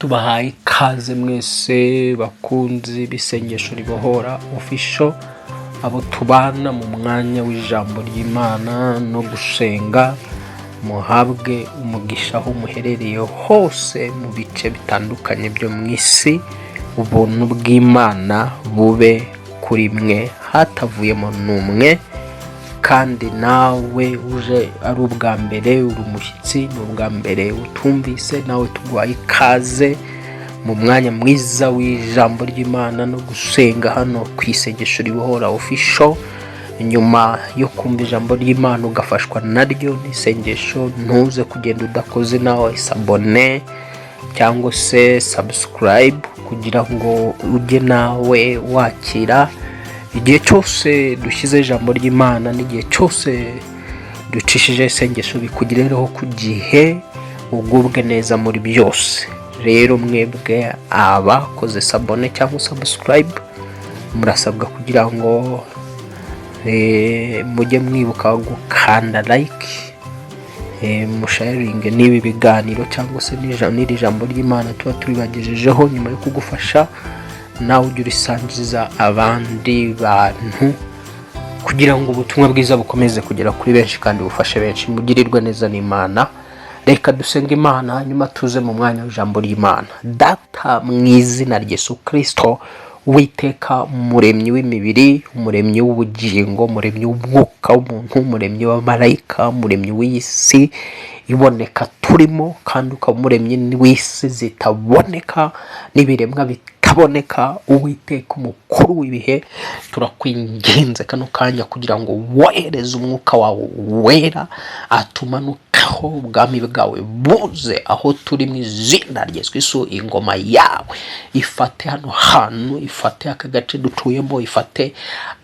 Tubahaye ikaze mwese bakunzi b'isengesho ribohora official, abo tubana mu mwanya w'ijambo ry'Imana no gusenga. Muhabwe umugisha aho muherereye hose mu bice bitandukanye byo mu isi. Ubuntu bw'Imana bube kuri mwe hatavuyemo n'umwe. Kandi nawe uje ari ubwa mbere, uri umushyitsi, ni ubwa mbere utumvise, nawe tuguhaye ikaze mu mwanya mwiza w'ijambo ry'Imana no gusenga hano ku isengesho ribohora official. Nyuma yo kumva ijambo ry'Imana ugafashwa naryo n'isengesho, ntuze kugenda udakoze nawe s'abonner cyangwa se subscribe, kugira ngo ujye nawe wakira igihe cyose dushyize ijambo ry'Imana n'igihe cyose ducishije isengesho, bikugereho ku gihe, ugubwe neza muri byose. Rero mwebwe abakoze s'abonner cyangwa subscribe, murasabwa kugira ngo mujye mwibuka gukanda like, musharinge n'ibi biganiro cyangwa se n'iri jambo ry'Imana tuba tubibagejejeho. Nyuma yo kugufasha, nawe ujye urisangiza abandi bantu kugira ngo ubutumwa bwiza bukomeze kugera kuri benshi kandi bufashe benshi. Mugirirwe neza n'Imana. Reka dusenge Imana, hanyuma tuze mu mwanya w'ijambo ry'Imana. Data, mu izina rya Yesu Kirisito, Witeka umuremyi w'imibiri, umuremyi w'ubugingo, umuremyi w'umwuka w'umuntu, umuremyi w'abamarayika, umuremyi w'iyi si iboneka turimo, kandi ukaba umuremyi w'isi zitaboneka n'ibiremwa bitaboneka, Uwiteka umukuru w'ibihe, turakwinginze kano kanya kugira ngo wohereze umwuka wawe wera atumanukaho, ubwami bwawe buze aho turi mu izina rya Yesu Kristo. Ingoma yawe ifate hano hantu, ifate aka gace dutuyemo, ifate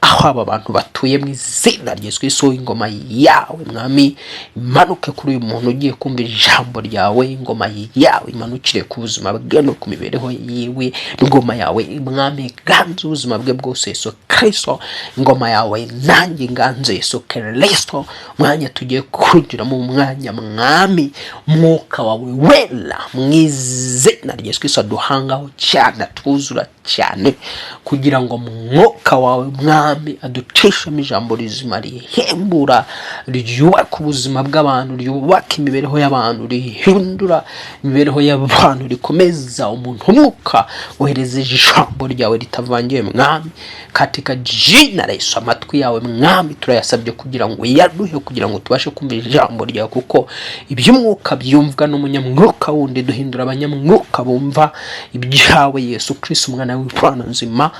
aho aba bantu batuye mu izina rya Yesu Kristo. Ingoma yawe, Mwami, imanuke kuri uyu muntu ugiye kumva ijambo ryawe. Ingoma yawe imanukire ku buzima bwe no ku mibereho yiwe. Ingoma yawe, Mwami, ganze ubuzima bwe bwose, Yesu Kristo. Ingoma yawe nanjye nganze, Yesu Kristo. Umwanya tugiye kwinjiramo, umwanya, Mwami, mwuka wawe wera mu izina rya Yesu Kristo aduhangaho cyane, atwuzura cyane, kugira ngo mwuka wawe, Mwami, aducishemo ijambo rizima rihembura, ryubaka ubuzima bw'abantu, ryubaka imibereho y'abantu, rihindura imibereho y'abantu, rikomeza umuntu umwuka. Ohereza ijambo ryawe ritavangiye, Mwami, katika jina la Yesu. Amatwi yawe, Mwami, turayasabye kugira ngo uyaduhe, kugira ngo tubashe kumva ijambo ryawe, kuko iby'umwuka byumvwa n'umunyamwuka wundi. Duhindura abanyamwuka bumva ibyawe, Yesu Kristo, umwana w'Imana nzima.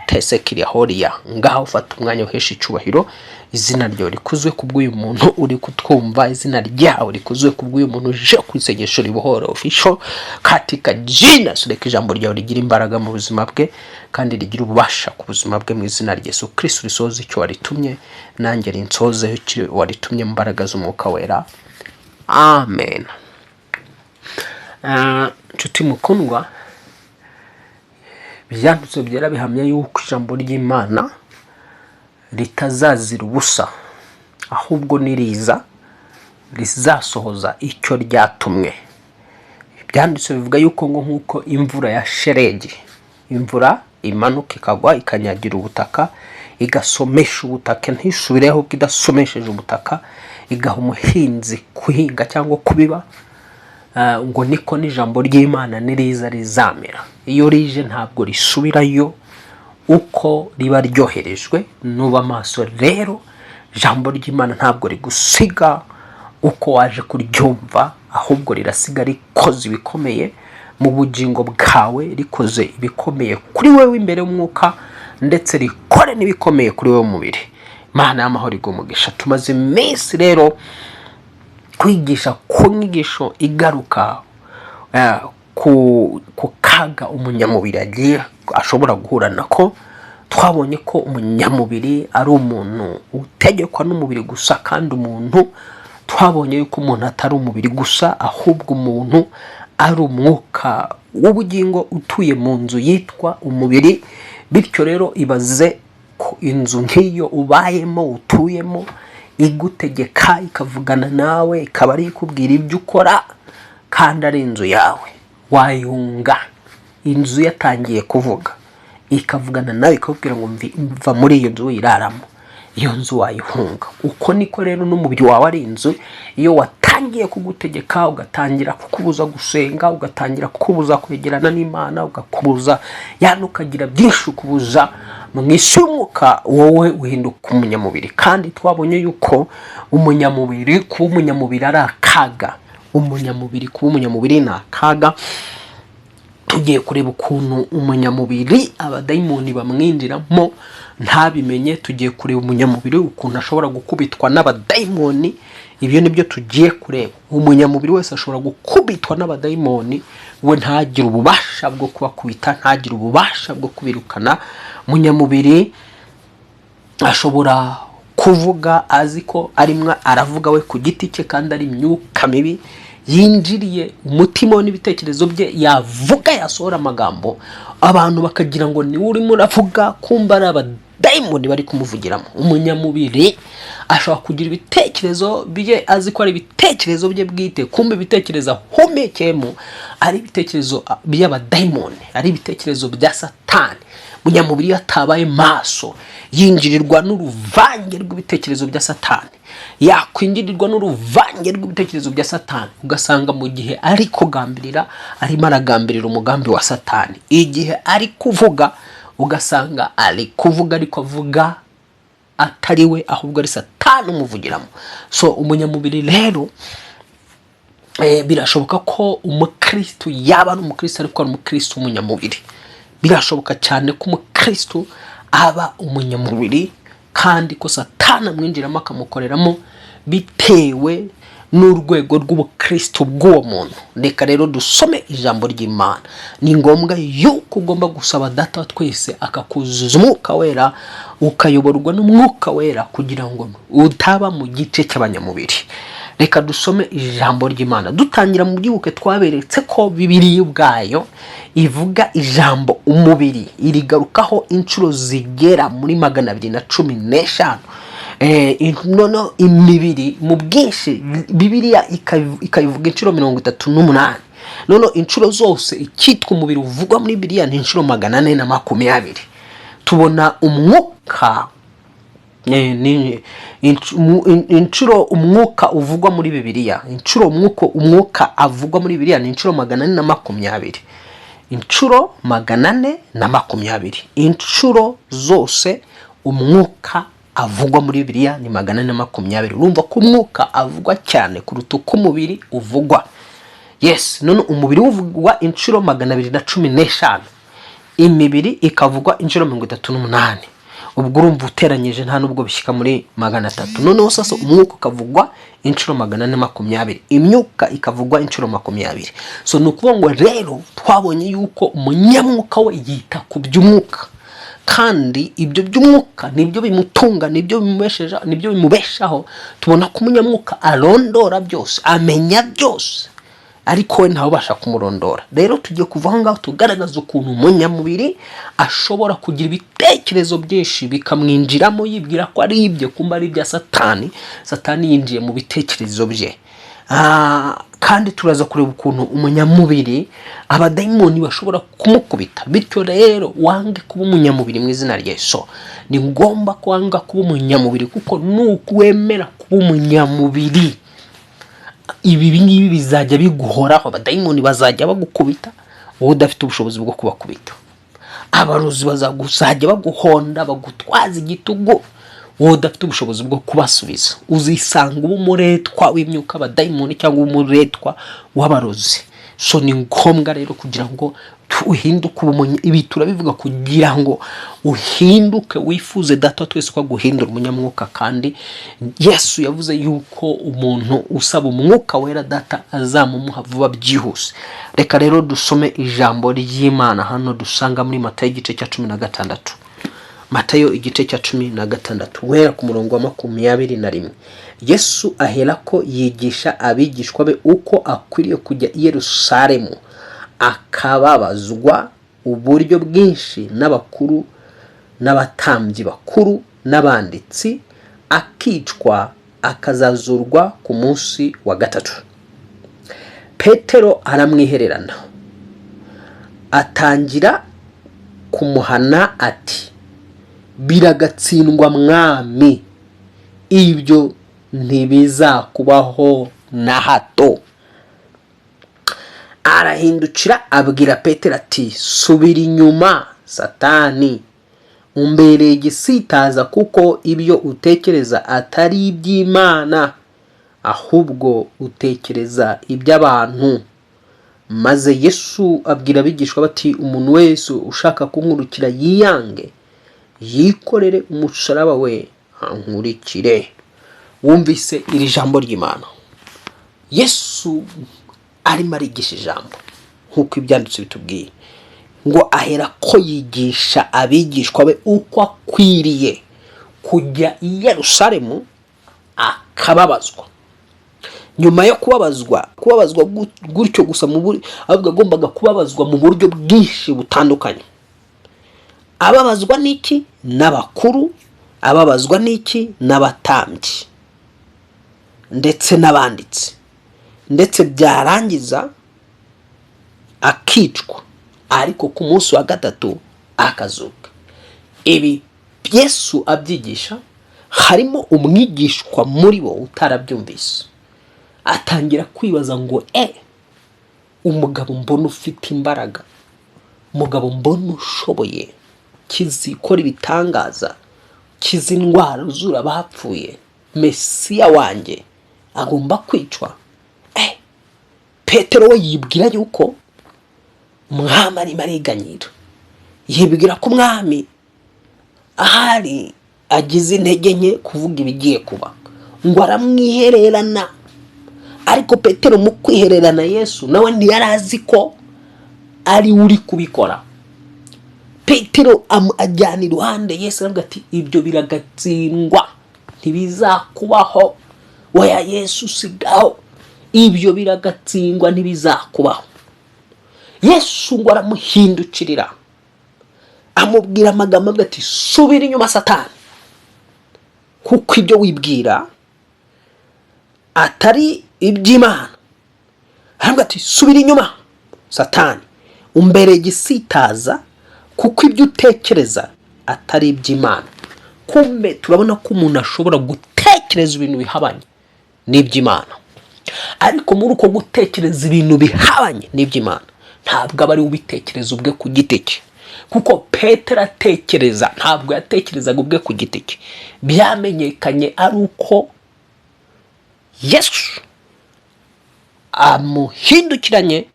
Tese kiriya ngaho, ufata umwanya uhesha icyubahiro izina ryawe, rikuzwe kubw'uyu muntu uri kutwumva. Izina ryawe rikuzwe kubw'uyu muntu uje ku isengesho ribohora official, katika jina. Reka ijambo ryawe rigira imbaraga mu buzima bwe kandi rigira ububasha ku buzima bwe mu izina rya Yesu Kristo. Risoza icyo waritumye, nanjye rinsozeho icyo waritumye mu mbaraga z'umwuka wera. Amen. Nshuti mukundwa, Ibyanditswe byera bihamya yuko ijambo ry'Imana ritazazira ubusa, ahubwo niriza rizasohoza icyo ryatumwe. Ibyanditswe bivuga yuko ngo nk'uko imvura ya sheregi, imvura imanuka ikagwa ikanyagira ubutaka, igasomesha ubutaka, ntisubireho ahubwo idasomesheje ubutaka, igaha umuhinzi guhinga cyangwa kubiba, ngo niko n'ijambo ry'Imana niriza rizamera. Iyo rije ntabwo risubirayo uko riba ryoherejwe. Nuba amaso rero, ijambo ry'Imana ntabwo rigusiga uko waje kuryumva, ahubwo rirasiga rikoze ibikomeye mu bugingo bwawe, rikoze ibikomeye kuri wewe imbere y'umwuka, ndetse rikore n'ibikomeye kuri wowe mubiri. Imana y'amahoro iguhe umugisha. Tumaze iminsi rero kwigisha ku nyigisho igaruka ku kaga umunyamubiri agiye ashobora guhura nako. Twabonye ko umunyamubiri ari umuntu utegekwa n'umubiri gusa, kandi umuntu twabonye yuko umuntu atari umubiri gusa, ahubwo umuntu ari umwuka w'ubugingo utuye mu nzu yitwa umubiri. Bityo rero ibaze ko inzu nk'iyo ubayemo, utuyemo, igutegeka, ikavugana nawe, ikaba ari ikubwira ibyo ukora kandi ari inzu yawe. Wayihunga. Inzu yatangiye kuvuga, ikavugana nawe, ikakubwira ngo mva muri iyo nzu wiraramo, iyo nzu wayihunga. Uko niko rero n'umubiri wawe ari inzu. Iyo watangiye kugutegeka, ugatangira kukubuza gusenga, ugatangira kukubuza kwegerana n'Imana, ugakubuza yani, ukagira byinshi ukubuza mu isi y'umwuka, wowe uhinduka umunyamubiri. Kandi twabonye yuko umunyamubiri, kuba umunyamubiri ari akaga. Umunyamubiri, kuba umunyamubiri ni akaga. Tugiye kureba ukuntu umunyamubiri abadayimoni bamwinjiramo ntabimenye. Tugiye kureba umunyamubiri ukuntu ashobora gukubitwa n'abadayimoni. Ibyo nibyo tugiye kureba. Umunyamubiri wese ashobora gukubitwa n'abadayimoni, we ntagire ububasha bwo kubakubita, ntagire ububasha bwo kubirukana. Umunyamubiri ashobora kuvuga azi ko arimo aravuga we ku giti cye, kandi ari imyuka mibi yinjiriye umutima we n'ibitekerezo bye. Yavuga, yasohora amagambo, abantu bakagira ngo niwe urimo uravuga, kumba ari abadayimoni bari kumuvugiramo. Umunyamubiri ashobora kugira ibitekerezo bye azi ko ari ibitekerezo bye bwite, kumba ibitekerezo ahumekeyemo ari ibitekerezo by'abadayimoni, ari ibitekerezo bya Satani. Umunyamubiri iyo atabaye maso, yinjirirwa n'uruvange rw'ibitekerezo bya Satani. Yakwinjirirwa n'uruvange rw'ibitekerezo bya Satani, ugasanga mu gihe ari kugambirira, arimo aragambirira umugambi wa Satani. Igihe ari kuvuga, ugasanga ari kuvuga ariko avuga atari we, ahubwo ari Satani umuvugiramo. So umunyamubiri rero, birashoboka ko umukristu yaba ari umukristu ariko ari umukristu w'umunyamubiri. Birashoboka cyane ko umukristu aba umunyamubiri, kandi ko Satani amwinjiramo akamukoreramo bitewe n'urwego rw'ubukristu bw'uwo muntu. Reka rero dusome ijambo ry'Imana. Ni ngombwa yuko ugomba gusaba Data wa twese akakuzuza Umwuka Wera, ukayoborwa n'Umwuka Wera, kugira ngo utaba mu gice cy'abanyamubiri. Reka dusome ijambo ry'Imana. Dutangira, mu byibuke twaberetse ko Bibiliya ubwayo ivuga ijambo umubiri, irigarukaho inshuro zigera muri 215. Noneho imibiri mu bwinshi, Bibiliya ikayivuga inshuro 38. Noneho inshuro zose icyitwa umubiri uvugwa muri Bibiliya ni inshuro 420. Tubona umwuka, ni inshuro umwuka uvugwa muri Bibiliya, inshuro umwuka avugwa muri Bibiliya ni inshuro 420, inshuro 420. Inshuro zose umwuka avugwa muri Bibiliya ni 420. Urumva ko umwuka avugwa cyane kuruta uko umubiri uvugwa. Yes. None umubiri uvugwa inshuro 215, imibiri ikavugwa inshuro 38. Ubwo urumva uteranyije nta nubwo bishyika muri 300. Noneho sasa umwuka ukavugwa inshuro 420, imyuka ikavugwa inshuro 20. So ni ukuvuga ngo rero twabonye yuko umunyamwuka we yita ku by'umwuka, kandi ibyo by'umwuka nibyo bimutunga, nibyo bimubesheja, nibyo bimubeshaho. Tubona ko umunyamwuka arondora byose, amenya byose, ariko we ntawe ubasha kumurondora. Rero tugiye kuva aho ngaho tugaragaza ukuntu umunyamubiri ashobora kugira ibitekerezo byinshi bikamwinjiramo, yibwira ko ari ibye, kumba ari ibya Satani. Satani yinjiye mu bitekerezo bye. Kandi turaza kureba ukuntu umunyamubiri abadayimoni bashobora kumukubita. Bityo rero wange kuba umunyamubiri mu izina rya Yesu. Ni ngombwa kwanga kuba umunyamubiri, kuko nuwemera kuba umunyamubiri, ibi ngibi bizajya biguhoraho. Abadayimoni bazajya bagukubita wowe udafite ubushobozi bwo kubakubita. Abarozi bazajya baguhonda, bagutwaza igitugu, wowe udafite ubushobozi bwo kubasubiza. Uzisanga uba umuretwa w'imyuka abadayimoni cyangwa umuretwa w'abarozi. So ni ngombwa rero kugira ngo uhinduke. Ibi turabivuga kugira ngo uhinduke, wifuze Data wa twese ko aguhindura umunyamwuka. Kandi Yesu yavuze yuko umuntu usaba Umwuka Wera, Data azamumuha vuba byihuse. Reka rero dusome ijambo ry'Imana hano dusanga muri Matayo igice cya 16. Matayo igice cya 16, guhera ku murongo wa 21. Yesu aherako yigisha abigishwa be uko akwiriye kujya i Yerusalemu, akababazwa uburyo bwinshi n'abakuru n'abatambyi bakuru n'abanditsi, akicwa, akazazurwa ku munsi wa gatatu. Petero aramwihererana. Atangira kumuhana ati: "Biragatsindwa Mwami, ibyo ntibizakubaho na hato." Arahindukira abwira Petero ati: "Subira inyuma, Satani, umbereye igisitaza, kuko ibyo utekereza atari iby'Imana, ahubwo utekereza iby'abantu." Maze Yesu abwira abigishwa bati: "Umuntu wese ushaka kunkurikira yiyange, yikorere umusaraba we, ankurikire." Wumvise iri jambo ry'Imana? Yesu arimo arigisha ijambo nk'uko ibyanditse bitubwiye, ngo ahera ko yigisha abigishwa be uko akwiriye kujya i Yerusalemu akababazwa. Nyuma yo kubabazwa, kubabazwa gutyo gusa mu ahubwo agombaga kubabazwa mu buryo bwinshi butandukanye. Ababazwa n'iki? N'abakuru. Ababazwa n'iki? N'abatambyi ndetse n'abanditsi, ndetse byarangiza akicwa, ariko ku munsi wa gatatu akazuka. Ibi Yesu abyigisha, harimo umwigishwa muri bo utarabyumvise, atangira kwibaza ngo: "Umugabo mbona ufite imbaraga, umugabo mbona ushoboye, kizi ikora ibitangaza, kiza indwara, uzura abapfuye, Mesiya wanjye agomba kwicwa?" Petero we yibwira yuko umwami arimo ariganyira, yibwira ko umwami ahari agize intege nke kuvuga ibigiye kuba, ngo aramwihererana. Ariko Petero mu kwihererana Yesu, nawe ntiyari azi ko ari we uri kubikora. Petero ajyana iruhande Yesu, aravuga ati: "Ibyo biragatsindwa, ntibizakubaho. Oya Yesu, sigaho, ibyo biragatsindwa, ntibizakubaho." Yesu ngo aramuhindukirira, amubwira amagambo, avuga ati: "Subira inyuma, Satani, kuko ibyo wibwira atari iby'Imana." Aravuga ati: "Subira inyuma, Satani, umbereye igisitaza, kuko ibyo utekereza atari iby'Imana." Kumbe turabona ko umuntu ashobora gutekereza ibintu bihabanye n'iby'Imana, ariko muri uko gutekereza ibintu bihabanye n'iby'Imana, ntabwo aba ari we ubitekereza ubwe ku giti cye, kuko Petero atekereza ntabwo yatekerezaga ubwe ku giti cye. Byamenyekanye ari uko Yesu amuhindukiranye,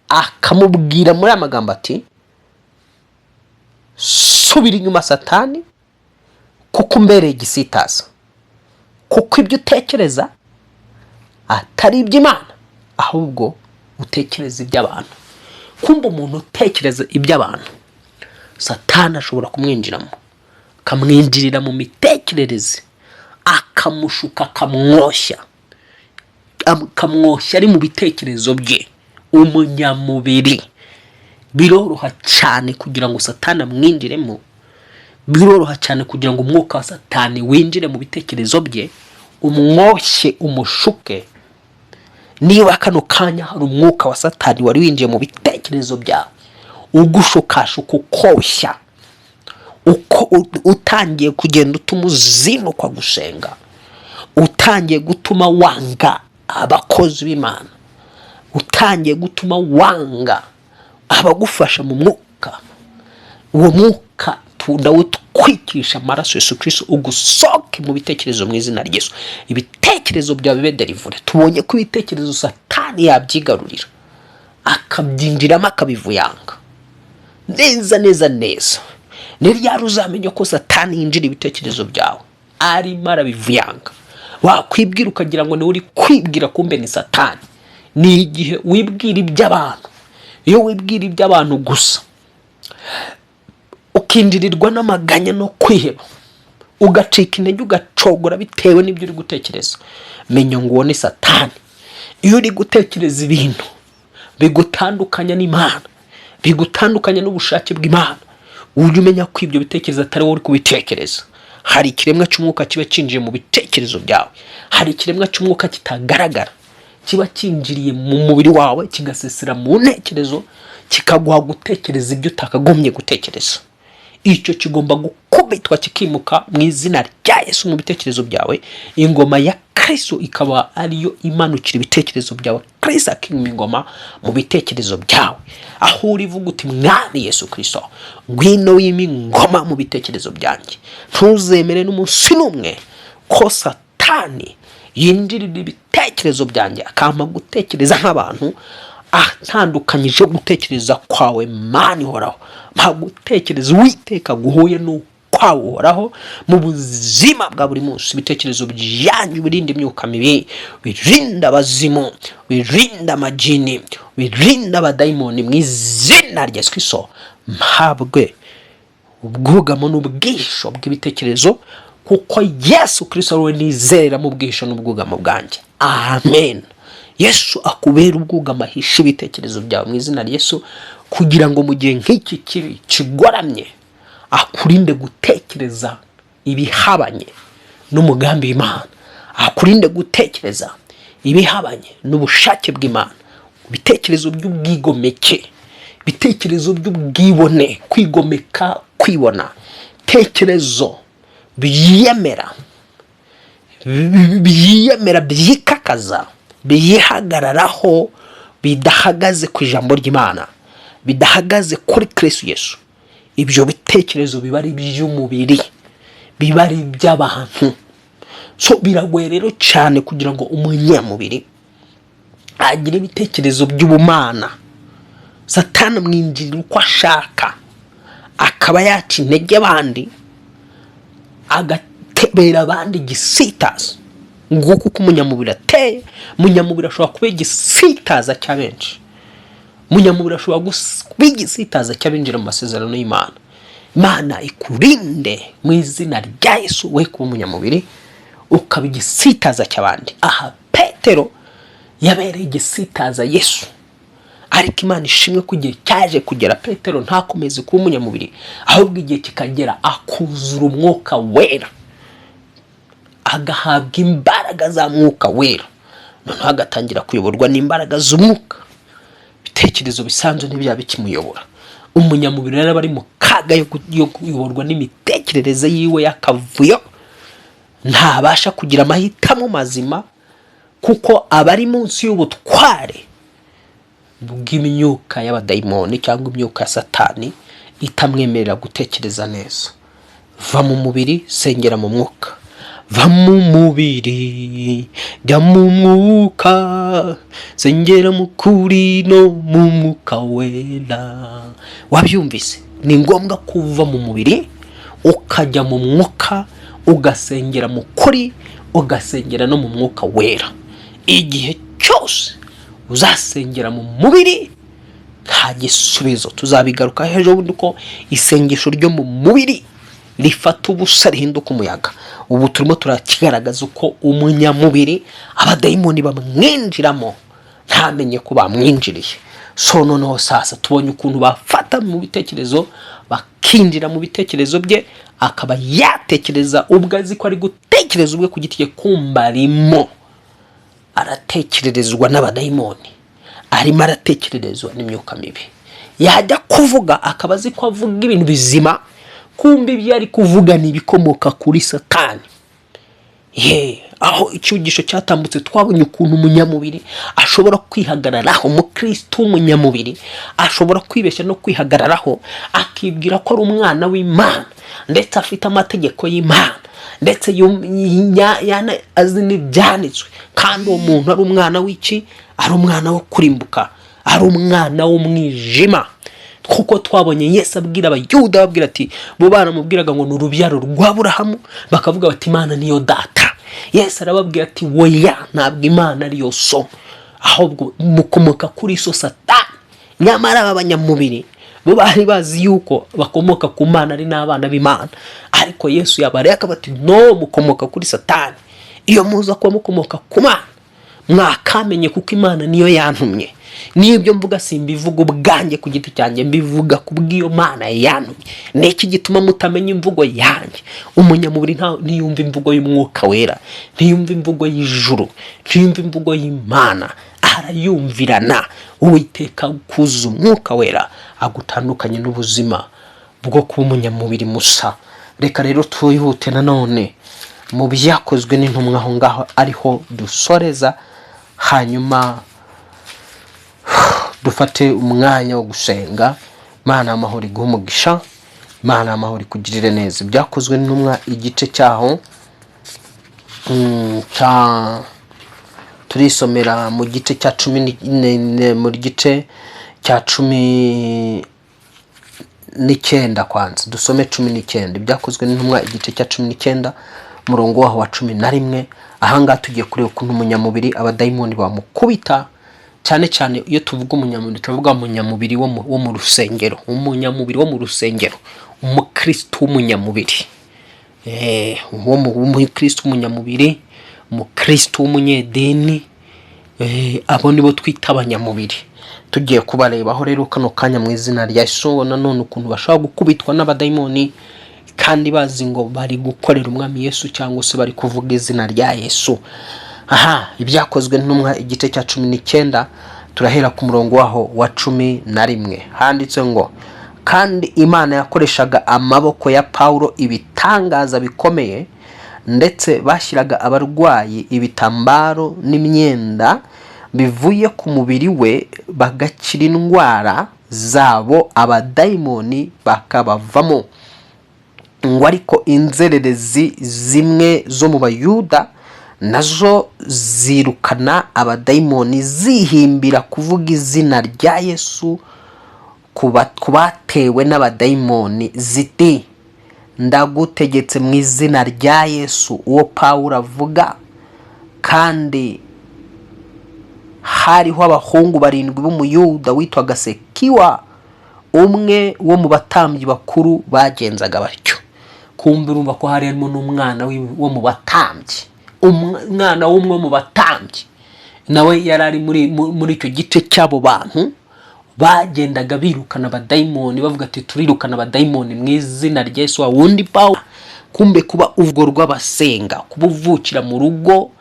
akamubwira muri aya magambo ati: "Subira inyuma, Satani, kuko umbereye igisitaza, kuko ibyo utekereza atari iby'Imana, ahubwo utekereza iby'abantu." Kumva umuntu utekereza iby'abantu, Satani ashobora kumwinjiramo, akamwinjirira mu mitekerereze, akamushuka, akamwoshya, akamwoshya ari mu bitekerezo bye. Umunyamubiri biroroha cyane kugira ngo Satani amwinjiremo, biroroha cyane kugira ngo umwuka wa Satani winjire mu bitekerezo bye, umwoshye, umushuke. Niba kano kanya hari umwuka wa Satani wari winjiye mu bitekerezo byawe, ugushukashuka, ukoshya, uko utangiye kugenda utuma uzinukwa gusenga, utangiye gutuma wanga abakozi b'Imana, utangiye gutuma wanga abagufasha mu mwuka, uwo mwuka ndawutwikisha amaraso Yesu Kristo, ugusohoke mu bitekerezo mu izina rya Yesu. Ibitekerezo byawe bibe délivré. Tubonye ko ibitekerezo Satani yabyigarurira, akabyinjiramo, akabivuyanga neza neza neza. Ni ryari uzamenya ko Satani yinjira ibitekerezo byawe arimo arabivuyanga, wakwibwira ukagira ngo niwe uri kwibwira, kumbe ni Satani? Ni igihe wibwira iby'abantu. Iyo wibwira iby'abantu gusa, ukinjirirwa n'amaganya no kwiheba, ugacika intege, ugacogora bitewe n'ibyo uri gutekereza, menya ngo uwo ni Satani. Iyo uri gutekereza ibintu bigutandukanya n'Imana, bigutandukanya n'ubushake bw'Imana, ujye umenya ko ibyo bitekerezo atari wowe uri kubitekereza. Hari ikiremwa cy'umwuka kiba cyinjiye mu bitekerezo byawe, hari ikiremwa cy'umwuka kitagaragara Kiba cyinjiriye mu mubiri wawe, kigasesera mu ntekerezo, kikaguha gutekereza ibyo utakagombye gutekereza. Icyo kigomba gukubitwa kikimuka mu izina rya Yesu mu bitekerezo byawe, ingoma ya Kristo ikaba ariyo imanukira ibitekerezo byawe, Kristo akima ingoma mu bitekerezo byawe. Aho uri, vuga uti: "Mwami Yesu Kristo, ngwino wime ingoma mu bitekerezo byanjye." Ntuzemere n'umunsi n'umwe ko Satani yinjirira ibitekerezo byanjye, akampa gutekereza nk'abantu, atandukanyije gutekereza kwawe. Mana ihoraho, mpa gutekereza Uwiteka guhuye n'ukwawe uhoraho mu buzima bwa buri munsi. Ibitekerezo byanyu birinda imyuka mibi, birinda abazimu, birinda amajini, birinda abadayimoni mu izina rya Yesu Kristo. Mpabwe ubwugamo n'ubwihisho bw'ibitekerezo, kuko Yesu Kristo ari we nizera mu bwihisho n'ubwugamo bwanjye. Amen. Yesu akubera ubwugamo, ahisha ibitekerezo byawe mu izina rya Yesu, kugira ngo mu gihe nk'iki kibi kigoramye akurinde gutekereza ibihabanye n'umugambi w'Imana, akurinde gutekereza ibihabanye n'ubushake bw'Imana. Ibitekerezo by'ubwigomeke, ibitekerezo by'ubwibone, kwigomeka, kwibona, tekerezo byiyemera, byiyemera, byikakaza, byihagararaho, bidahagaze ku ijambo ry'Imana, bidahagaze kuri Kristo Yesu, ibyo bitekerezo biba ari iby'umubiri, biba ari iby'abantu. So biragoye rero cyane kugira ngo umunyamubiri agire ibitekerezo by'ubumana. Satani amwinjirira uko ashaka, akaba yaca intege abandi, agatebera abandi igisitaza. Nguko uko umunyamubiri ateye. Umunyamubiri ashobora kuba igisitaza cya benshi. Umunyamubiri ashobora kuba igisitaza cy'abinjira mu masezerano y'Imana. Imana ikurinde mu izina rya Yesu, we kuba umunyamubiri ukaba igisitaza cy'abandi. Aha Petero yabereye igisitaza Yesu, ariko Imana ishimwe ko igihe cyaje kugera Petero ntakomeze kuba umunyamubiri, ahubwo igihe kikagera akuzura Umwuka Wera, agahabwa imbaraga za Mwuka Wera, noneho agatangira kuyoborwa n'imbaraga z'umwuka. Ibitekerezo bisanzwe ntibyaba bikimuyobora. Umunyamubiri rero aba ari mu kaga yo kuyoborwa n'imitekerereze yiwe y'akavuyo. Ntabasha kugira amahitamo mazima, kuko aba ari munsi y'ubutware bw'imyuka y'abadayimoni cyangwa imyuka ya Satani itamwemerera gutekereza neza. Va mu mubiri, sengera mu mwuka. Va mu mubiri, jya mu mwuka, sengera mu kuri no mu Mwuka Wera. Wabyumvise? Ni ngombwa kuva mu mubiri ukajya mu mwuka, ugasengera mu kuri, ugasengera no mu Mwuka Wera. Igihe cyose uzasengera mu mubiri, nta gisubizo. Tuzabigaruka ejo bundi ko isengesho ryo mu mubiri rifata ubusa, rihinduka umuyaga. Ubu turimo turakigaragaza uko umunyamubiri abadayimoni bamwinjiramo ntamenye ko bamwinjiriye. So noneho sasa tubonye ukuntu bafata mu bitekerezo, bakinjira mu bitekerezo bye, akaba yatekereza ubwo azi ko ari gutekereza ubwe ku giti cye, kumba arimo aratekererezwa n'abadayimoni, arimo aratekererezwa n'imyuka mibi. Yajya kuvuga akaba azi ko avuga ibintu bizima, kumva ibyo ari kuvuga ni ibikomoka kuri Satani. Ye, aho icyigisho cyatambutse twabonye ukuntu umunyamubiri ashobora kwihagararaho. Umukristo w'umunyamubiri ashobora kwibeshya no kwihagararaho, akibwira ko ari umwana w'Imana, ndetse afite amategeko y'Imana, ndetse azi n'ibyanditswe, kandi uwo muntu ari umwana w'iki? Ari umwana wo kurimbuka, ari umwana w'umwijima. Kuko twabonye Yesu abwira Abayuda, ababwira ati, bo baramubwiraga ngo ni urubyaro rwa Burahamu, bakavuga bati: "Imana niyo data." Yesu arababwira ati: "Oya, ntabwo Imana ariyo so, ahubwo mukomoka kuri so Satani." Nyamara aba banyamubiri bo bari bazi yuko bakomoka ku Mana, ari n'abana b'Imana, ariko Yesu yabareba akaba ati: "No, mukomoka kuri Satani. Iyo muza kuba mukomoka ku Mana, mwakamenye, kuko Imana niyo yantumye." N'ibyo mvuga simbivuga ubwanjye ku giti cyanjye, mbivuga ku bw'iyo Mana yantumye. Ni iki gituma mutamenya imvugo yanjye? Umunyamubiri ntiyumva imvugo y'Umwuka Wera, ntiyumva imvugo y'ijuru, ntiyumva imvugo y'Imana, arayumvirana. Uwiteka kuzuza Umwuka Wera, agutandukanye n'ubuzima bwo kuba umunyamubiri musa. Reka rero twihute nanone mu Byakozwe n'Intumwa, aho ngaho ariho dusoreza, hanyuma dufate umwanya wo gusenga. Imana y'amahoro iguhe umugisha, Imana y'amahoro ikugirire neza. Ibyakozwe n'Intumwa, igice cyaho cya turisomera mu gice cya cumi mu gice cya 19. Kwanza dusome 19, Ibyakozwe n'Intumwa igice cya 19, umurongo waho wa 11. Ahangaha tugiye kureba ukuntu umunyamubiri abadayimoni bamukubita. Cyane cyane iyo tuvuga umunyamubiri, turavuga umunyamubiri wo mu rusengero, umunyamubiri wo mu rusengero, umukristo w'umunyamubiri, w'umukristo w'umunyamubiri, umukristo w'umunyedini. Abo nibo twita abanyamubiri. Tugiye kubarebaho rero kano kanya mu izina rya Yesu. Nanone ukuntu bashobora gukubitwa n'abadayimoni kandi bazi ngo bari gukorera Umwami Yesu cyangwa se bari kuvuga izina rya Yesu. Aha, Ibyakozwe n'Intumwa igice cya 19, turahera ku murongo waho wa 11. Handitse ngo: "Kandi Imana yakoreshaga amaboko ya Pawulo ibitangaza bikomeye, ndetse bashyiraga abarwayi ibitambaro n'imyenda bivuye ku mubiri we, bagakira indwara zabo, abadayimoni bakabavamo." Ngo ariko inzererezi zimwe zo mu Bayuda nazo zirukana abadayimoni, zihimbira kuvuga izina rya Yesu ku batewe n'abadayimoni, ziti: "Ndagutegetse mu izina rya Yesu uwo Pawulo avuga." Kandi hariho abahungu barindwi b'Umuyuda witwaga Sekiwa, umwe wo mu batambyi bakuru, bagenzaga batyo. Kumva urumva ko hari harimo n'umwana wo mu batambyi, umwana w'umwe mu batambyi nawe yari ari muri icyo gice cy'abo bantu bagendaga birukana abadayimoni, bavuga ati: "Turirukana abadayimoni mu izina rya Yesu wa wundi Pawulo." Kumbe kuba urwo rw'abasenga, kuba uvukira mu rugo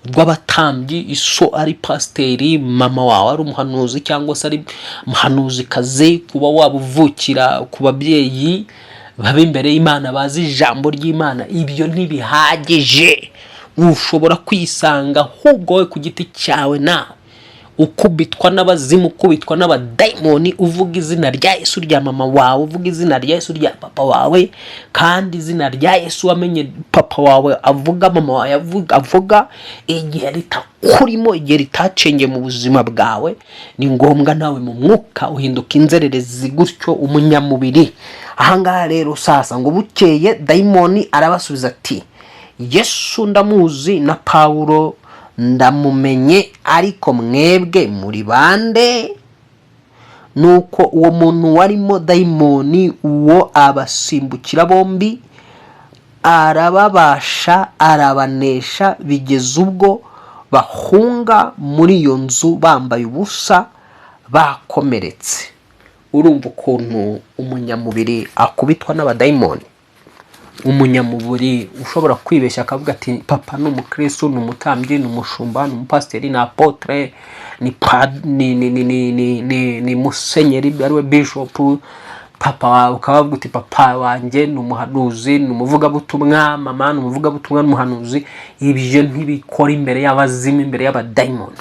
rw'abatambyi, iso ari pasiteri, mama wawe ari umuhanuzi cyangwa se ari umuhanuzikazi, kuba waba uvukira ku babyeyi baba imbere y'Imana, bazi ijambo ry'Imana, ibyo ntibihagije. Ushobora kwisanga ahubwo wowe ku giti cyawe nawe ukubitwa n'abazimu, ukubitwa n'abadayimoni, uvuga izina rya Yesu rya mama wawe, uvuga izina rya Yesu rya papa wawe. Kandi izina rya Yesu wamenye papa wawe avuga, mama wawe avuga, igihe ritakurimo, igihe ritacengeye mu buzima bwawe, ni ngombwa nawe mu mwuka uhinduka inzererezi gutyo, umunyamubiri. Ahangaha rero sasa ngo: "Bukeye dayimoni arabasubiza ati: 'Yesu ndamuzi na Pawulo ndamumenye, ariko mwebwe muri bande?' Nuko uwo muntu warimo dayimoni uwo abasimbukira bombi, arababasha, arabanesha, bigeza ubwo bahunga muri iyo nzu bambaye ubusa, bakomeretse." Urumva ukuntu umunyamubiri akubitwa n'abadayimoni? Umunyamubiri ushobora kwibeshya akavuga ati: "Papa ni umukristo, ni umutambyi, ni umushumba, ni umupasiteri, ni apôtre, ni ni ni ni ni ni ni ni musenyeri, ariwe bishopu." Papa wawe ukaba uti: "Papa wanjye ni umuhanuzi, ni umuvugabutumwa, mama ni umuvugabutumwa n'umuhanuzi." Ibyo ntibikora imbere y'abazimu, imbere y'abadayimoni.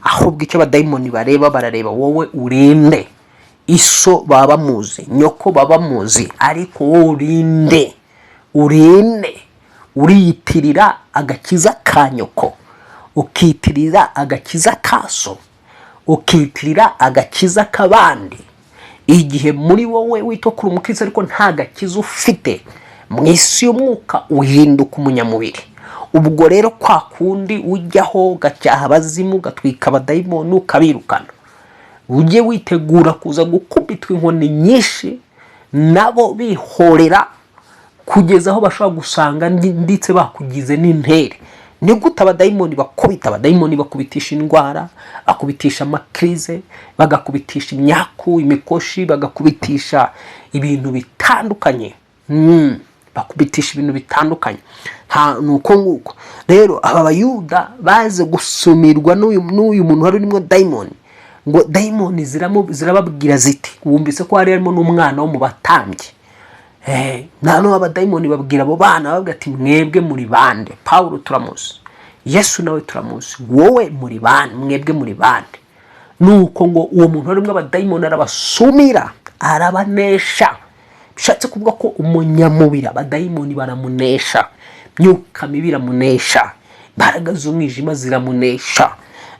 Ahubwo icyo abadayimoni bareba, barareba wowe urinde. Iso baba bamuzi, nyoko baba bamuzi, ariko wowe urinde? Urinde? Uriyitirira agakiza ka nyoko, ukitirira agakiza ka so, ukitirira agakiza k'abandi, igihe muri wowe witwa kuri umukristo ariko nta gakiza ufite. Mu isi y'umwuka uhinduka umunyamubiri. Ubwo rero kwa kundi ujyaho ugacyaha abazimu, ugatwika abadayimoni, ukabirukana, ujye witegura kuza gukubitwa inkoni nyinshi nabo bihorera, kugeza aho bashobora gusanga ndetse bakugize n'intere. Ni gute abadayimoni bakubita? Abadayimoni bakubitisha indwara, bakubitisha amakirize, bagakubitisha imyaku, imikoshi, bagakubitisha ibintu bitandukanye. Bakubitisha ibintu bitandukanye. Nta ni uko nguko rero aba Bayuda baze gusumirwa n'uyu muntu wari urimo dayimoni. Ngo dayimoni zirababwira ziti, wumvise ko hari harimo n'umwana wo mu batambyi. Noneho abadayimoni babwira abo bana, babwira ati: "Mwebwe muri bande? Pawulo turamuzi, Yesu nawe turamuzi, wowe muri bande? Mwebwe muri bande?" Nuko ngo uwo muntu warimo abadayimoni arabasumira, arabanesha. Bishatse kuvuga ko umunyamubiri abadayimoni baramunesha, imyuka mibi iramunesha, imbaraga z'umwijima ziramunesha.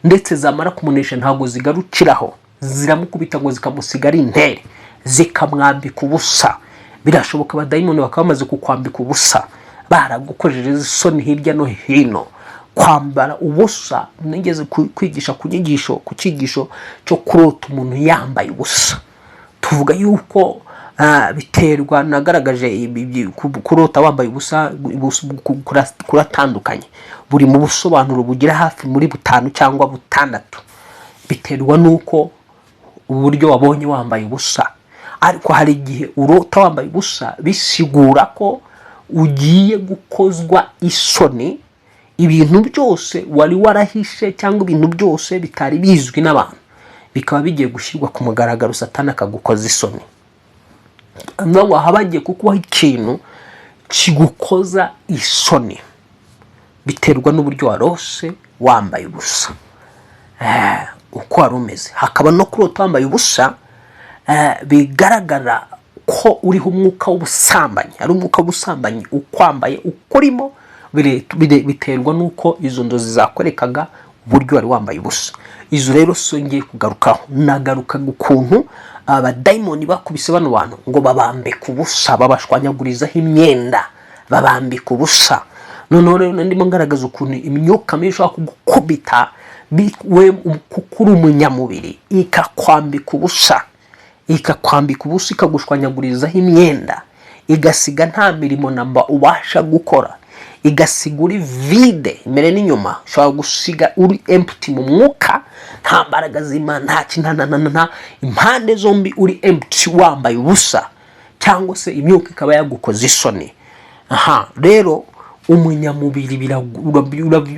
Ndetse zamara kumunesha ntabwo zigarukiraho, ziramukubita ngo zikamusiga ari intere, zikamwambika ubusa. Birashoboka abadayimoni bakaba bamaze kukwambika ubusa, baragukojeje isoni hirya no hino. Kwambara ubusa, nigeze kwigisha ku cyigisho cyo kurota umuntu yambaye ubusa. Tuvuga yuko biterwa, nagaragaje kurota wambaye ubusa kuratandukanye, buri mu busobanuro bugira hafi muri butanu cyangwa butandatu, biterwa n'uko uburyo wabonye wambaye ubusa. Ariko hari igihe urota wambaye ubusa bisigura ko ugiye gukozwa isoni, ibintu byose wari warahishe cyangwa ibintu byose bitari bizwi n'abantu bikaba bigiye gushyirwa ku mugaragaro, Satani akagukoza isoni. Ngo haba hagiye kukubaho ikintu kigukoza isoni, biterwa n'uburyo warose wambaye ubusa, uko wari umeze. Hakaba no kurota wambaye ubusa bigaragara ko uriho umwuka w'ubusambanyi, ari umwuka w'ubusambanyi ukwambaye, ukurimo. Biterwa n'uko izo nzozi zakwerekaga uburyo wari wambaye ubusa. Izo rero so ngiye kugarukaho, nagarukaga ukuntu abadayimoni bakubise bano bantu ngo babambike ubusa, babashwanyagurizaho imyenda, babambika ubusa. Noneho rero ndimo ngaragaza ukuntu imyuka mibi ishobora kugukubita we kuko uri umunyamubiri, ikakwambika ubusa, ikakwambika ubusa, ikagushwanyagurizaho imyenda, igasiga nta mirimo namba ubasha gukora, igasiga uri vide imbere n'inyuma. Ushobora gusiga uri empty mu mwuka, nta mbaraga z'Imana, nta kintu, nta impande zombi uri empty, wambaye ubusa, cyangwa se imyuka ikaba yagukoza isoni. Aha rero umunyamubiri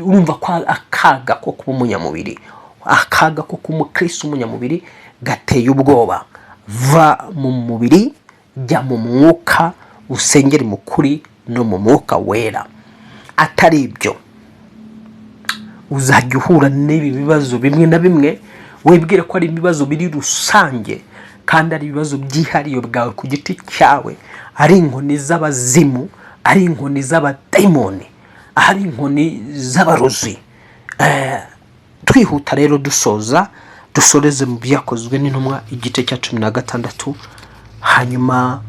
urumva ko akaga ko kuba umunyamubiri, akaga ko kuba umukristo umunyamubiri gateye ubwoba. Va mu mubiri, jya mu mwuka, usengere mu kuri no mu Mwuka Wera. Atari ibyo uzajya uhura n'ibi bibazo bimwe na bimwe, wibwire ko ari ibibazo biri rusange kandi ari ibibazo byihariye bwawe ku giti cyawe, ari inkoni z'abazimu, ari inkoni z'abadayimoni, ari inkoni z'abarozi. Twihuta rero dusoza, dusoreze mu Byakozwe n'Intumwa igice cya 16, hanyuma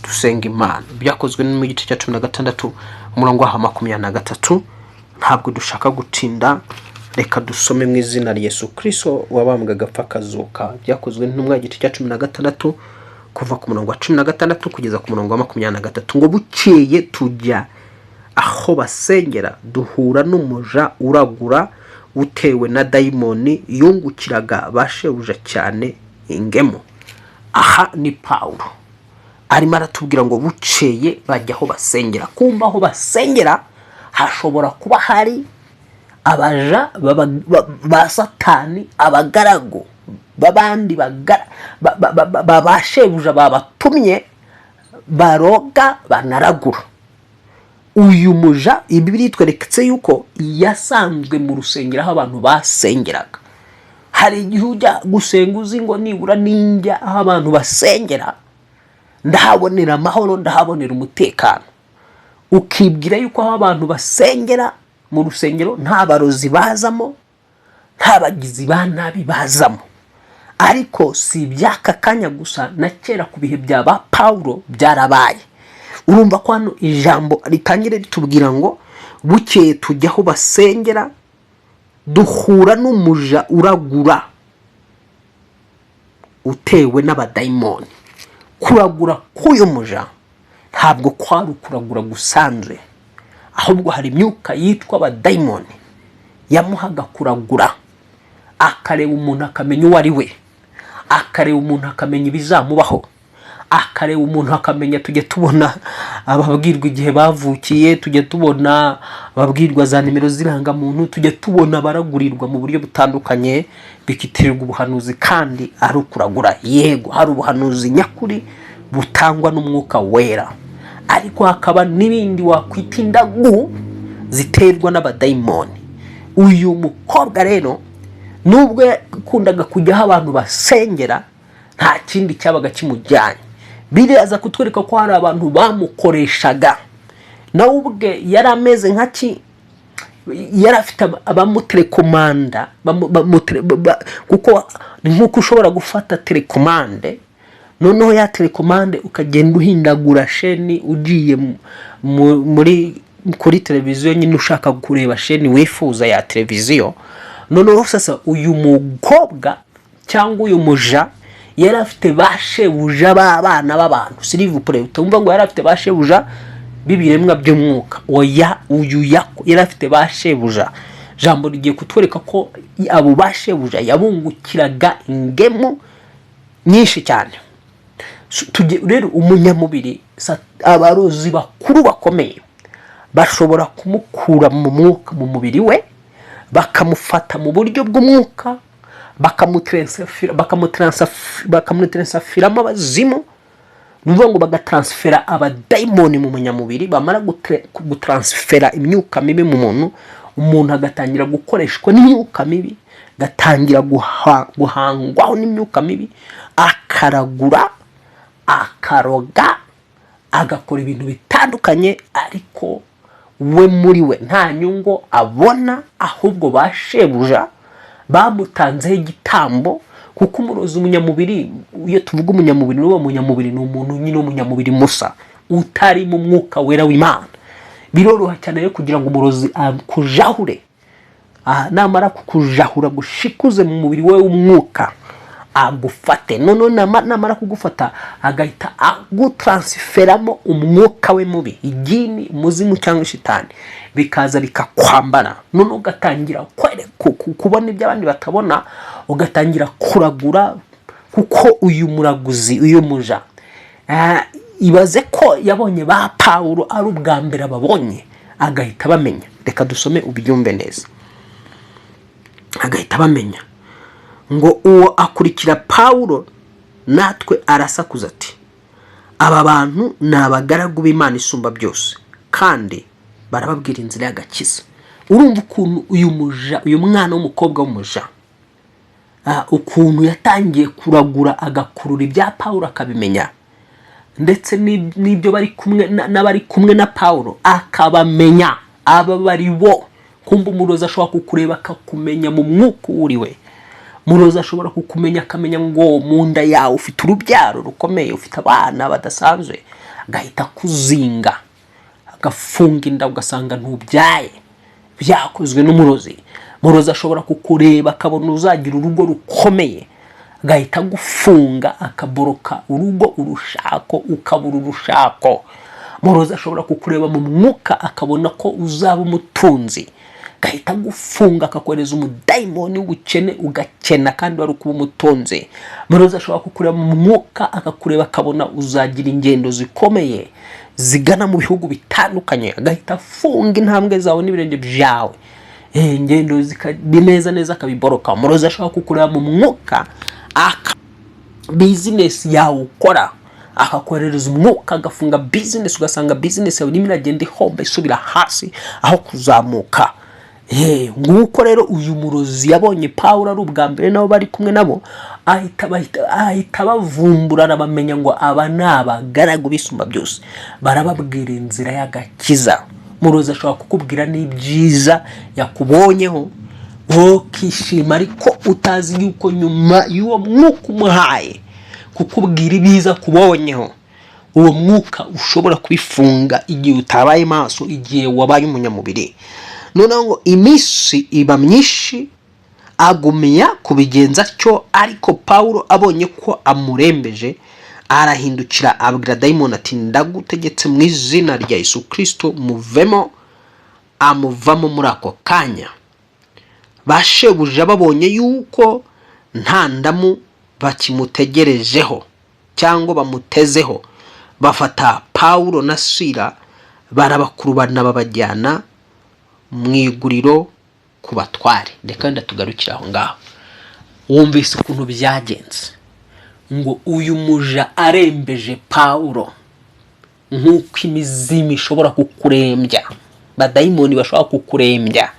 dusenga Imana. Byakozwe mu gice cya 16, umurongo wa 23. Ntabwo dushaka gutinda, reka dusome mu izina rya Yesu Kirisito wabambwe, agapfa, akazuka. Byakozwe n'Intumwa igice cya 16, kuva ku murongo wa 16 kugeza ku murongo wa 23. Ngo bukeye tujya aho basengera, duhura n'umuja uragura utewe na dayimoni, yungukiraga ba shebuja cyane ingemu. Aha ni Pawulo arimo aratubwira ngo bukeye bajya aho basengera. Kumva aho basengera hashobora kuba hari abaja ba Satani, abagaragu b'abandi ba shebuja babatumye, baroga, banaragura. Uyu muja, Bibiliya itweretse yuko yasanzwe mu rusengero aho abantu basengeraga. Hari igihe ujya gusenga uzi ngo nibura ninjya aho abantu basengera ndahabonera amahoro, ndahabonera umutekano, ukibwira yuko aho abantu basengera mu rusengero nta barozi bazamo, nta bagizi ba nabi bazamo. Ariko si iby'aka kanya gusa, na kera ku bihe bya ba Pawulo byarabaye. Urumva ko hano ijambo ritangire ritubwira ngo bukeye tujya aho basengera, duhura n'umuja uragura utewe n'abadayimoni. Kuragura k'uyu muja ntabwo kwari ukuragura gusanzwe, ahubwo kwari ukuragura Ahubwo hari imyuka yitwa abadayimoni yamuhaga kuragura, akareba umuntu akamenya uwo ari we, akareba umuntu akamenya ibizamubaho, akareba umuntu akamenya. Tujya tubona ababwirwa igihe bavukiye, tujya tubona ababwirwa za nimero z'irangamuntu, tujya tubona abaragurirwa mu buryo butandukanye, bikitirirwa ubuhanuzi kandi ari ukuragura. Yego, hari ubuhanuzi nyakuri butangwa n'Umwuka Wera, ariko hakaba n'ibindi wakwita indagu ziterwa n'abadayimoni. Uyu mukobwa rero, nubwo yakundaga kujya aho abantu basengera, nta kindi cyabaga kimujyanye. Biraza kutwereka ko hari abantu bamukoreshaga. Nawe ubwe yari ameze nka ki, yari afite abamuterekomanda, kuko ni nk'uko ushobora gufata télécommande, noneho ya télécommande ukagenda uhindagura chaîne, ugiye muri kuri televiziyo nyine, ushaka kureba chaîne wifuza ya televiziyo. Noneho sasa uyu mukobwa cyangwa uyu muja yari afite ba shebuja b'abana b'abantu. S'il vous plaît, utumva ngo yari afite ba shebuja b'ibiremwa by'umwuka. Oya, uyu yari afite ba shebuja. Jambo rigiye kutwereka ko abo ba shebuja yabungukiraga ingemu nyinshi cyane. Rero umunyamubiri, abarozi bakuru bakomeye bashobora kumukura mu mwuka, mu mubiri we, bakamufata mu buryo bw'umwuka, bakamutaransifiramo abazimu. Ni ukuvuga ngo bagataransifera abadayimoni mu munyamubiri. Bamara gutaransifera imyuka mibi mu muntu, umuntu agatangira gukoreshwa n'imyuka mibi, agatangira guhangwaho n'imyuka mibi, akaragura, akaroga, agakora ibintu bitandukanye, ariko we muri we nta nyungu abona. Ahubwo ba shebuja bamutanzeho igitambo, kuko umurozi umunyamubiri, iyo tuvuga umunyamubiri, n'uwo munyamubiri ni umuntu nyine w'umunyamubiri musa, utari mu Mwuka Wera w'Imana. Biroroha cyane rero kugira ngo umurozi akujahure. Namara kukujahura, gushikuze mu mubiri we w'umwuka, agufate. Noneho namara kugufata, agahita agutaransferamo umwuka we mubi, igini, umuzimu cyangwa shitani, bikaza bikakwambara. Noneho ugatangira kubona ibyo abandi batabona, ugatangira kuragura. Kuko uyu muraguzi, uyu muja, ibaze ko yabonye ba Pawulo ari ubwa mbere ababonye, agahita bamenya. Reka dusome ubyumve neza. Agahita bamenya ngo uwo akurikira Pawulo natwe, arasakuza ati: "Aba bantu ni abagaragu b'Imana Isumba Byose, kandi barababwira inzira y'agakiza." Urumva ukuntu uyu muja, uyu mwana w'umukobwa w'umuja, ukuntu yatangiye kuragura, agakurura ibya Pawulo akabimenya, ndetse n'ibyo bari kumwe n'abari kumwe na Pawulo akabamenya aba bari bo. Kumva, umurozi ashobora kukureba akakumenya mu mwuka uwo uri we. Murozi ashobora kukumenya, akamenya ngo mu nda yawe ufite urubyaro rukomeye, ufite abana badasanzwe, agahita akuzinga, agafunga inda, ugasanga ntubyaye, byakozwe n'umurozi. Murozi ashobora kukureba akabona uzagira urugo rukomeye, agahita agufunga, akaboroka urugo, urushako, ukabura urushako. Murozi ashobora kukureba mu mwuka akabona ko uzaba umutunzi, agahita agufunga, akakohereza umudayimoni w'ubukene, ugakena kandi wari kuba umutunzi. Murozi ashobora kukureba mu mwuka, akakureba akabona uzagira ingendo zikomeye zigana mu bihugu bitandukanye, agahita afunga intambwe zawe n'ibirenge byawe, ingendo neza neza akabiboroka. Umurozi ashobora kukureba mu mwuka, aka business yawe ukora, akakoherereza umwuka agafunga business, ugasanga business yawe irimo iragenda ihomba, isubira hasi aho kuzamuka. Nguko rero uyu murozi yabonye Pawulo ari ubwa mbere nabo bari kumwe nabo, ahita bavumbura, arabamenya ngo aba ni abagaragu b'Isumba Byose, barababwira inzira y'agakiza. Murozi ashobora kukubwira n'ibyiza yakubonyeho, wowe ukishima, ariko utazi yuko nyuma y'uwo mwuka umuhaye kukubwira ibyiza kubonyeho, uwo mwuka ushobora kubifunga igihe utabaye maso, igihe wabaye umunyamubiri. Noneho ngo iminsi iba myinshi, agumya kubigenza atyo. Ariko Pawulo abonye ko amurembeje, arahindukira, abwira dayimoni ati: "Ndagutegetse mu izina rya Yesu Kirisito, muvemo." Amuvamo muri ako kanya. Ba shebuja babonye yuko nta ndamu bakimutegerejeho cyangwa bamutezeho, bafata Pawulo na Sila, barabakurubana, babajyana mu iguriro ku batware. Reka wenda tugarukire aho ngaho. Wumvise ukuntu byagenze, ngo uyu muja arembeje Pawulo nk'uko imizimu ishobora kukurembya, badayimoni bashobora kukurembya,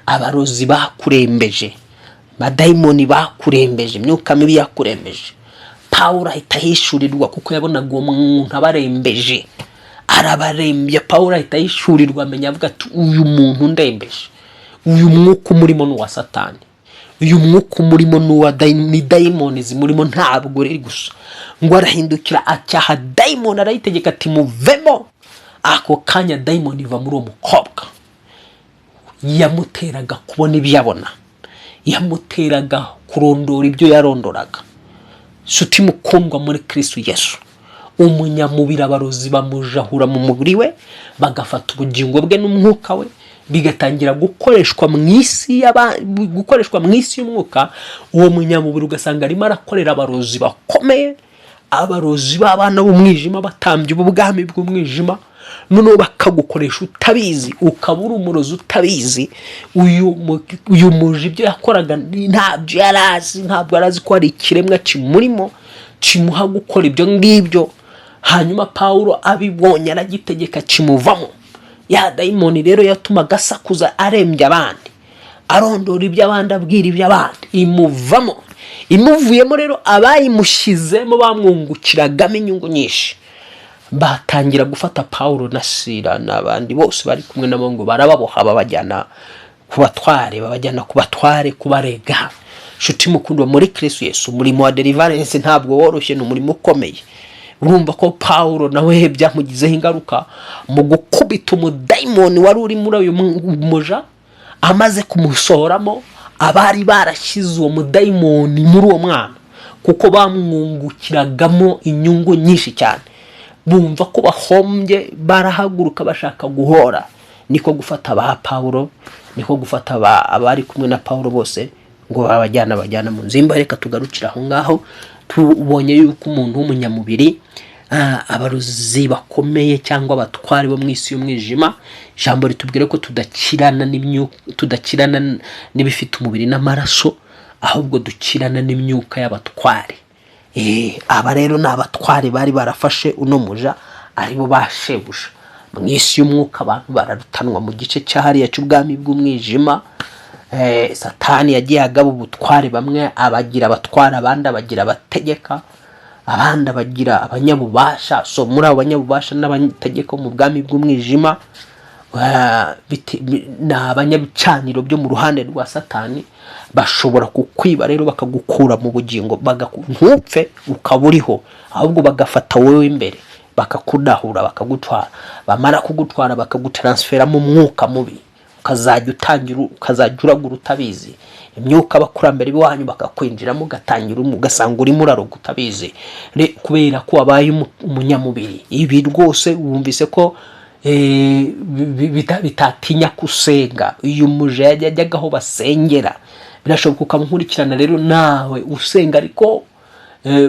abarozi bakurembeje, badayimoni bakurembeje, imyuka mibi yakurembeje. Pawulo ahita ahishurirwa, kuko yabonaga uwo muntu abarembeje, arabarembya. Pawulo ahita ahishurirwa, amenya, avuga ati: "Uyu muntu ndembeje, uyu mwuka umurimo ni uwa Satani, uyu mwuka umurimo ni uwa ni dayimoni zimurimo, ntabwo riri gusa." Ngo arahindukira, acyaha dayimoni, arayitegeka ati: "Muvemo." Ako kanya dayimoni iva muri uwo mukobwa yamuteraga kubona ibyo abona, yamuteraga kurondora ibyo yarondoraga. Shuti mukundwa muri Kirisitu Yesu, umunyamubiri, abarozi bamujahura mu mubiri we, bagafata ubugingo bwe n'umwuka we, bigatangira gukoreshwa mu isi y'umwuka. Uwo munyamubiri ugasanga arimo arakorera abarozi bakomeye, abarozi b'abana b'umwijima, batambye ubwami bw'umwijima, noneho bakagukoresha utabizi, ukaba uri umurozi utabizi. Uyu muja ibyo yakoraga ntabyo yari azi, ntabwo yari azi ko hari ikiremwa kimurimo kimuha gukora ibyo ngibyo. Hanyuma Pawulo abibonye, aragitegeka, kimuvamo. Ya dayimoni rero yatumaga asakuza, arembye abandi, arondora iby'abandi, abwira iby'abandi, imuvamo. Imuvuyemo rero, abayimushyizemo bamwungukiragamo inyungu nyinshi, batangira gufata Pawulo na Sila n'abandi bose bari kumwe nabo, ngo barababoha, babajyana ku batware, babajyana ku batware kubarega. Nshuti mukundwa muri Kristo Yesu, umurimo wa deliverance ntabwo woroshye, ni umurimo ukomeye. Urumva ko Pawulo nawe byamugizeho ingaruka mu gukubita umudayimoni wari uri muri uyu muja. Amaze kumusohoramo, abari barashyize uwo mudayimoni muri uwo mwana, kuko bamwungukiragamo inyungu nyinshi cyane, bumva ko bahombye, barahaguruka bashaka guhora. Niko gufata ba Pawulo, niko gufata abari kumwe na Pawulo bose, ngo babajyana, bajyana mu nzu y'imbohe. Reka tugarukire aho ngaho. Tubonye yuko umuntu w'umunyamubiri, abarozi bakomeye cyangwa abatware bo mu isi y'umwijima, ijambo ritubwira ko tudakirana n'ibifite umubiri n'amaraso, ahubwo dukirana n'imyuka y'abatware. Aba rero ni abatware bari barafashe uno muja, aribo ba shebuja mu isi y'umwuka. Abantu bararutanwa mu gice cyahariya cy'ubwami bw'umwijima. Satani yagiye agaba ubutware, bamwe abagira abatware, abandi abagira abategeka, abandi abagira abanyabubasha. So muri abo banyabubasha n'abategeka bo mu bwami bw'umwijima, ni abanyabicaniro byo mu ruhande rwa Satani. Bashobora kukwiba rero, bakagukura mu bugingo, ntupfe, ukaba uriho, ahubwo bagafata wowe imbere, bakakudahura, bakagutwara. Bamara kugutwara, bakagutaransifera mu mwuka mubi, ukazajya utangira, ukazajya uragura utabizi. Imyuka abakurambere b'iwanyu bakakwinjiramo, ugatangira ugasanga urimo uraroga utabizi, kubera ko wabaye umunyamubiri. Ibi rwose wumvise ko bitatinya gusenga. Uyu muja yajyaga aho basengera. Birashoboka ukamukurikirana rero nawe usenga, ariko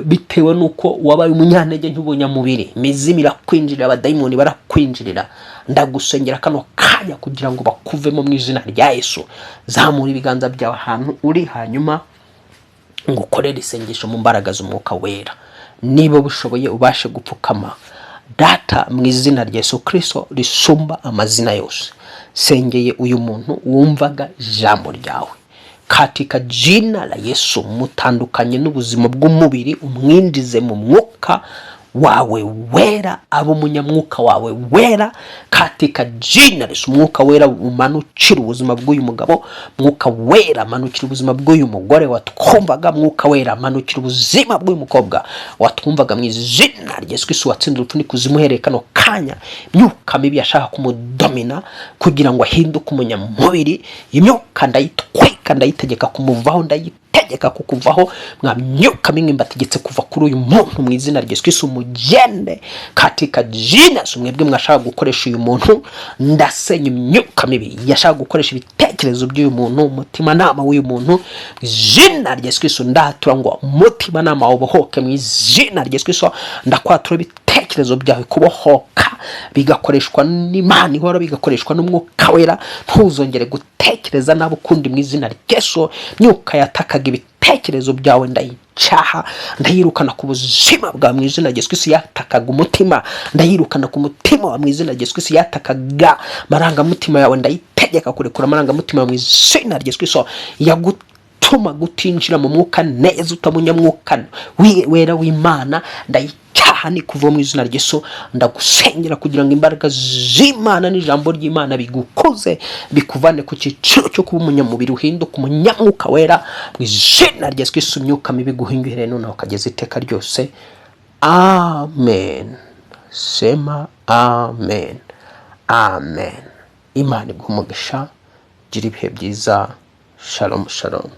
bitewe n'uko wabaye umunyantege nk'ubunyamubiri, imizimu irakwinjirira, abadayimoni barakwinjirira. Ndagusengera kano kanya kugira ngo bakuvemo mu izina rya Yesu. Zamura ibiganza byawe ahantu uri, hanyuma ngo ukorere isengesho mu mbaraga z'Umwuka Wera. Niba ubishoboye, ubashe gupfukama. Data, mu izina rya Yesu Kirisito risumba amazina yose, sengeye uyu muntu wumvaga ijambo ryawe. Katika jina la Yesu, mutandukanye n'ubuzima bw'umubiri, umwinjize mu mwuka wawe wera, aba umunyamwuka wawe wera. Katika jina la Yesu, Umwuka Wera umanukira ubuzima bw'uyu mugabo, Mwuka Wera amanukira ubuzima bw'uyu mugore watwumvaga, Mwuka Wera amanukira ubuzima bw'uyu mukobwa watwumvaga, mu izina rya Yesu Kristo watsinze urupfu n'ikuzimu. Uhereye kano kanya, imyuka mibi yashaka kumudomina kugira ngo ahinduke umunyamubiri, imyuka ndayitwika. Yataka ndayitegeka kumuvaho, ndayitegeka kukuvaho. Mwa myuka mimwe, mbategetse kuva kuri uyu muntu mu izina rya Yesu Kristo, mugende katika jina. Mwebwe mwashaka gukoresha uyu muntu, ndasenya imyuka mibi yashaka gukoresha ibitekerezo by'uyu muntu, umutimanama w'uyu muntu, mu izina rya Yesu Kristo. Ndatura ngo umutimanama ubohoke mu izina rya Yesu Kristo. Ndakwatura ibitekerezo byawe kubohoka, bigakoreshwa n'Imana ihora, bigakoreshwa n'Umwuka Wera. Ntuzongere gutekereza nabi ukundi mu izina rya Yesu. Myuka yatakaga ibitekerezo byawe, ndayicaha, ndayirukana ku buzima bwawe mu izina rya Yesu Kristo. Yatakaga umutima, ndayirukana ku mutima wawe mu izina rya Yesu Kristo. Yatakaga amarangamutima yawe, ndayitegeka kurekura amarangamutima yawe mu izina rya Yesu Kristo. Yagutuma gutinjira mu mwuka neza, utamunyamwuka wera w'Imana, ndayicyaha ni kuva mu izina rya Yesu. Ndagusengera kugira ngo imbaraga z'Imana n'ijambo ry'Imana bigukuze, bikuvane ku cyiciro cyo kuba umunyamubiri, uhinduka umunyamwuka wera mu izina rya Yesu Kristo. Imyuka mibi guhinduhere noneho ukageza iteka ryose. Amen. Sema amen, amen. Imana iguhe umugisha, gira ibihe byiza. Shalom, shalom.